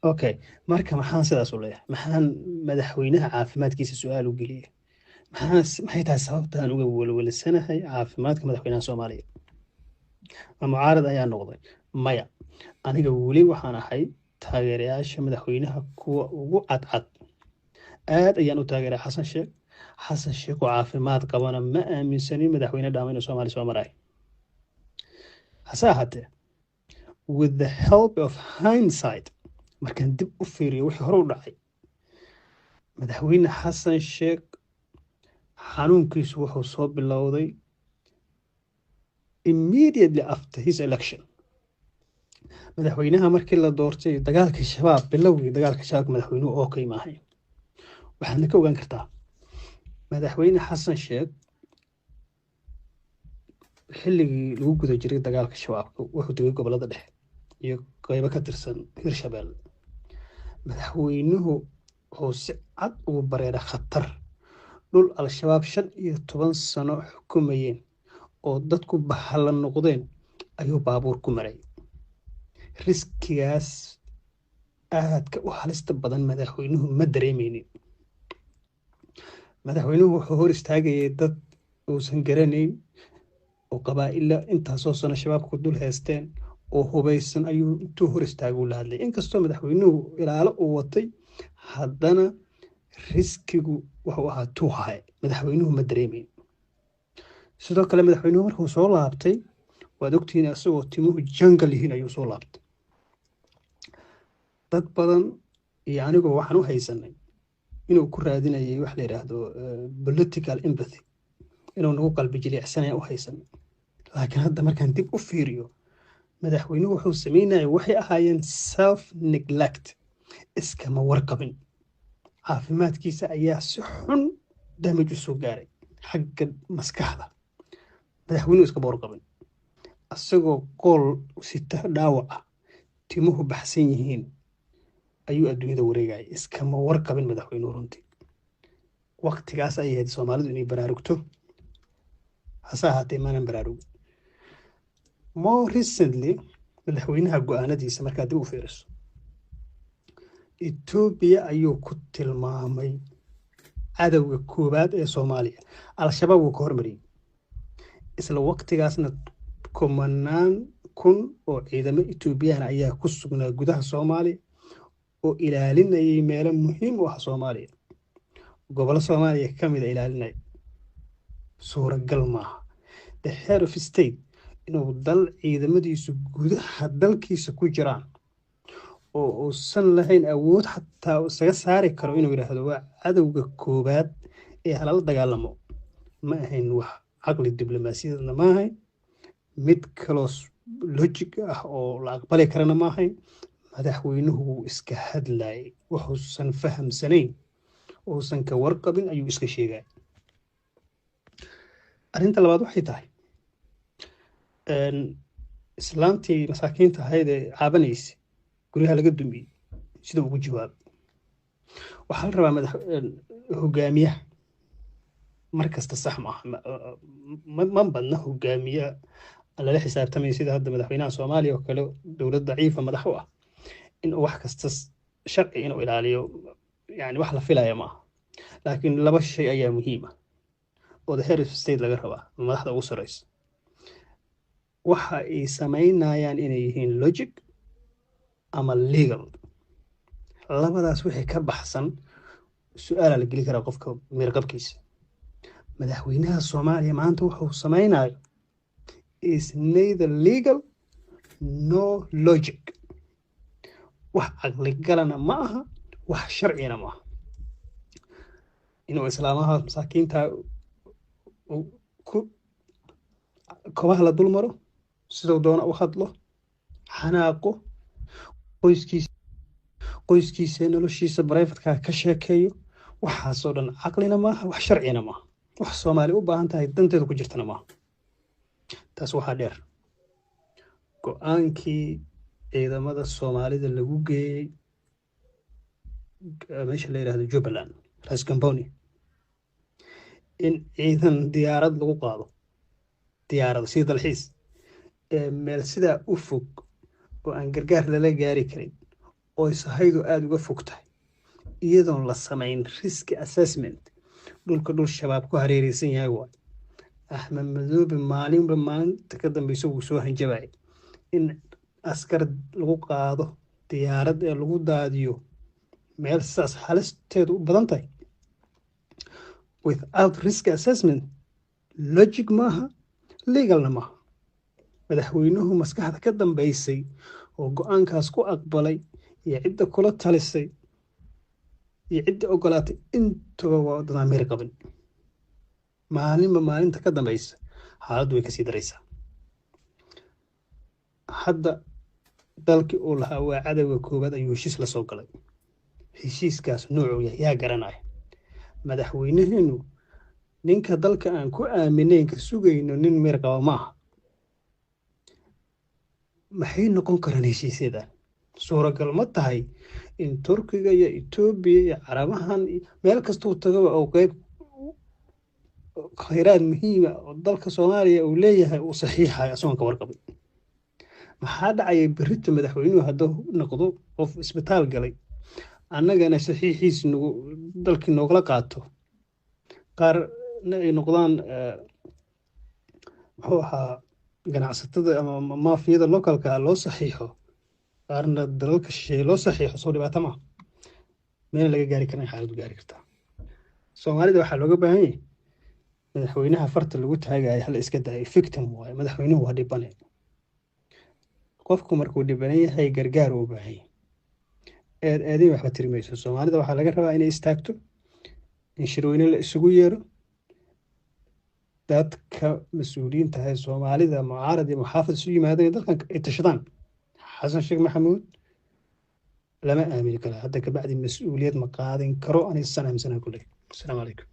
Okay, marka maxaan sidaas u leeyahay? Maxaan madaxweynaha caafimaadkiisa su-aal u geliyay? Maxay tahay sababtaan uga welwelsanahay caafimaadka madaxweynaha Soomaaliya? Ma mucaarad ayaa noqday? Maya, aniga weli waxaan ahay taageerayaasha madaxweynaha kuwa ugu cadcad. Aad ayaan u taageeray Xasan Sheekh. Xasan Sheekh oo caafimaad qabana ma aaminsanin madaxweyne dhaama inuu Soomaaliya soo maray. Hase ahaatee, with the help of hindsight, markaan dib u fiiriyo wixii hore u dhacay, Madaxweyne Xasan Sheekh xanuunkiisu wuxuu soo bilowday immediately after his election. Madaxweynaha markii la doortay, dagaalkii Shabaab, bilowgii dagaalka Shabaabka, madaxweynuhu oo ka imaahay. Waxaadna ka ogaan kartaa Madaxweyne Xasan Sheekh xilligii lagu guda jiray dagaalka Shabaabka wuxuu tegay gobolada dhexe iyo qeybo ka tirsan Hirshabelle. Madaxweynuhu wuxuu si cad ugu bareeray khatar dhul Al-Shabaab 15 sano xukumayeen oo dadku bahalla noqdeen ayuu baabuur ku maray. Risk-igaas aadka u halista badan madaxweynuhu ma dareemeynin. Madaxweynuhu wuxuu hor istaagayay dad uusan garanayn oo qabaa'ila intaasoo sano Shabaabku dul heesteen oo hubaysan ayuu intuu hor istaagay la hadlay. Inkastoo madaxweynuhu ilaalo uu watay, haddana risk-igu wuxuu ahaa too high. Madaxweynuhu ma dareemeyn. Sidoo kale, madaxweynuhu markuu soo laabtay, waad ogtihiin, isagoo timuhu jangal yihiin ayuu soo laabtay. Dad badan iyo aniguba waxaan u haysanay inuu ku raadinayay wax la yidhaahdo political empathy, inuu nagu qalbi jilicsanaya u haysanay. Laakiin hadda markaan dib u fiiriyo, madaxweynuhu wuxuu sameynaya waxay ahaayeen self neglect, iskama warqabin. Caafimaadkiisa ayaa si xun damage u soo gaaray xagga maskaxda. Madaxweynuhu iskama warqabin, isagoo qool sita, dhaawac ah, timuhu baxsan yihiin ayuu adduunyada wareegaya. Iskama warqabin madaxweynuhu runtii. Waqtigaas ay ahayd Soomaalidu inay baraarugto, hase ahaatee maanan baraarugin. More recently, madaxweynaha go-aanadiisa markaad dib u fiiriso, Etoobiya ayuu ku tilmaamay cadowga koowaad ee Soomaaliya. Al-Shabaab wuu ka hormariyey. Isla waqtigaasna kumanaan kun oo ciidamo Etoobiyaan ayaa ku sugnaa gudaha Soomaaliya oo ilaalinayay meelo muhiim u ah Soomaaliya, gobollo Soomaaliya ka mid a ilaalinaya. Suuragal maaha the head of state inuu dal ciidamadiisu gudaha dalkiisa ku jiraan oo uusan lahayn awood xataa isaga saari karo inuu yidhaahdo waa cadowga koowaad ee halala dagaalamo. Ma ahayn wax caqli diblomaasiyadeedna ma ahayn, mid kaloo logic ah oo la aqbali karana ma ahayn. Madaxweynuhu wuu iska hadlayay. Wuxuusan fahamsanayn, uusan ka warqabin ayuu iska sheegay. Arrinta labaad waxay tahay islaantii masaakiinta ahayd ee caabanaysay guryaha laga dumiyey sida ugu jawaabay. Waxaa la rabaa madax hogaamiyaha mar kasta sax maaha. Ma badna hogaamiye lala xisaabtamaya sida hadda madaxweynaha Soomaaliya oo kale, dowlad daciifa madax u ah, inuu wax kasta sharci inuu ilaaliyo, yani wax la filaya maaha. Laakiin laba shay ayaa muhiim ah oo the head of state laga rabaa, madaxda ugu sarreysa: waxa ay samaynayaan inay yihiin logic ama legal. Labadaas wixii ka baxsan su-aalaa la geli karaa qofka miirqabkiisa. Madaxweynaha Soomaaliya maanta wuxuu samaynayo is neither legal nor logic. Wax caqligalana ma aha, wax sharcina ma aha inuu islaamaha masaakiinta ku kobaha la dul maro, siduu doona u hadlo, xanaaqo, qoyskiisa noloshiisa private-ka ka sheekeeyo. Waxaasoo dhan caqlina maaha, wax sharcina maaha, wax Soomaali u baahan tahay danteeda ku jirtana maaha. Taas waxaa dheer go-aankii ciidamada Soomaalida lagu geeyey meesha la yidhahdo Jubbaland, Raskamboni, in ciidan diyaarad lagu qaado, diyaarad sii dalxiis ee meel sidaa u fog oo aan gargaar lala gaari karin. Oo sahaydu aada uga fog tahay, iyadoon la samayn risk assessment. Dhulka dhul Shabaab ku hareereysan yahay waay. Axmed Madoobe maalinba maalinta ka dambeysa wuu soo hanjabaya in askar lagu qaado diyaarad ee lagu daadiyo meel sidaas halisteedu u badan tahay without risk assessment logic maaha, legalna maaha. Madaxweynuhu maskaxda ka dambeysay oo go-aankaas ku aqbalay iyo cidda kula talisay iyo cidda ogolaatay intuba waa dadaamiir qabin. Maalinba maalinta ka dambeysa xaaladdu way kasii daraysaa. Hadda dalkii uu lahaa waa cadowga koowaad ayuu heshiis la soo galay. Heshiiskaas noocuu yahay yaa garanaya? Madaxweynaheenu ninka dalka aan ku aaminayn ka sugayno nin meer qaba maaha. Maxay noqon karaan heshiisyadan? Suuragal ma tahay in Turkiga iyo Etoobiya iyo Carabahan meel kastuu tagaba oo qeyb khayraad muhiima oo dalka Soomaaliya uu leeyahay uu saxiixayo asagoon ka warqabin? Maxaa dhacaya berrito madaxweynuhu hadduu noqdo qof isbitaal galay, annagana saxiixiis nagu dalkii noogala qaato, qaarna ay noqdaan muxuu ahaa ganacsatada ama maafiyada localka loo saxiixo, qaarna dalalka shisheeye loo saxiixo? Soo dhibaato maaha? Meena laga gaari karin xaaladdu gaari kartaa. Soomaalida waxaa looga baahan yahay madaxweynaha farta lagu taagayo hala iska daayo. Victim waaye madaxweynuhu, waa dhibane. Qofku markuu dhibanan yahay gargaar uu u baahan yahay, eed eedayn waxba tiri mayso. Soomaalida waxaa laga rabaa inay istaagto, in shirweyne la isugu yeero, dadka mas-uuliyiinta ee Soomaalida, mucaarad iyo muxaafid, isu yimaadeen, dalkan ay tashadaan. Xasan Sheekh Maxamuud lama aamini karo hadda kabacdi, mas-uuliyad ma qaadin karo. Aniga saan aaminsanahay kulley. Asalaamu calaykum.